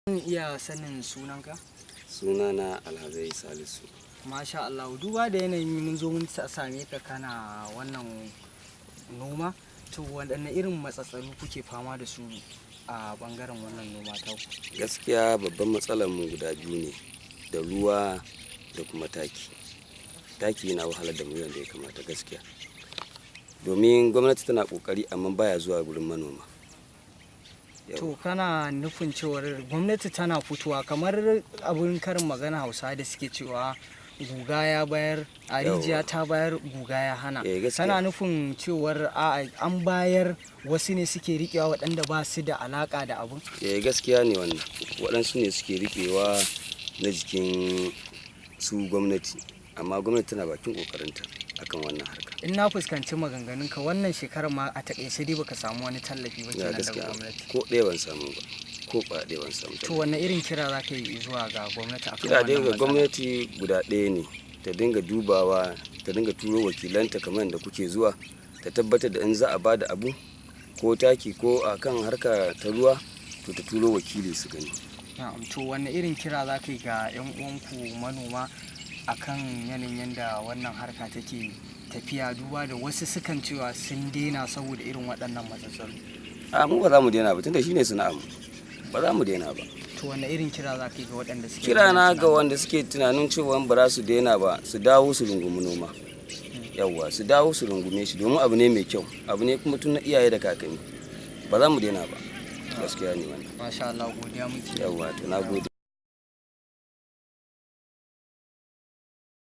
Zan iya sanin sunanka? Sunana Alhazai Salisu. Masha Allah, duba da yanayin mun zo mun same ka kana wannan noma, to waɗanne irin matsatsalu kuke fama da su a ɓangaren wannan noma taku? Gaskiya babban matsalar mu guda biyu ne, da ruwa da kuma taki. Taki yana wahalar da mu yadda ya kamata gaskiya. Domin gwamnati tana kokari, amma baya zuwa gurin manoma. To kana nufin cewar gwamnati tana fitowa, kamar abin karin magana Hausa da suke cewa guga ya bayar a rijiya ta bayar, guga ya hana. Eh, gaskiya. Kana nufin cewar a'a, an bayar, wasu ne suke riƙewa waɗanda ba su da alaƙa da abun? Eh, gaskiya ne wannan. Waɗansu ne suke riƙewa na jikin su gwamnati, amma gwamnati tana bakin ƙoƙarinta akan wannan harka. In na fuskanci maganganunka, wannan shekarar ma a taƙaice dai baka samu wani tallafi ba Ya kenan daga gaskiya gwamnati. Ko ɗaya ban samu ba. Ko ƙwaya ɗaya ban samu. To wanne irin kira za ka yi zuwa ga gwamnati akan Kira dai wannan ga matsala? gwamnati guda ɗaya ne, ta dinga dubawa, ta dinga turo wakilanta kamar yadda kuke zuwa, ta tabbatar da in za a bada abu ko taki ko a kan harka ta ruwa, to ta turo wakili su gani. Na'am, to wanne irin kira za ka yi ga 'yan uwanku manoma akan yanayin yadda wannan harka take tafiya, duba da wasu sukan cewa sun daina saboda irin waɗannan matsatsalu? A, mu ba za mu daina ba, tunda shine sana'ar mu, ba za mu daina ba. To wanne irin kira za ka yi ga waɗanda suke Kira na wannan ga tunanin? wanda suke tunanin cewa ba za su daina ba, su dawo su rungumi noma. Yawwa, su dawo su rungume shi, domin abu ne mai kyau, abu ne kuma tun na iyaye da kakanni. Ba za mu daina ba, gaskiya ne wannan. Masha Allah, godiya muke. Yawwa, to na gode.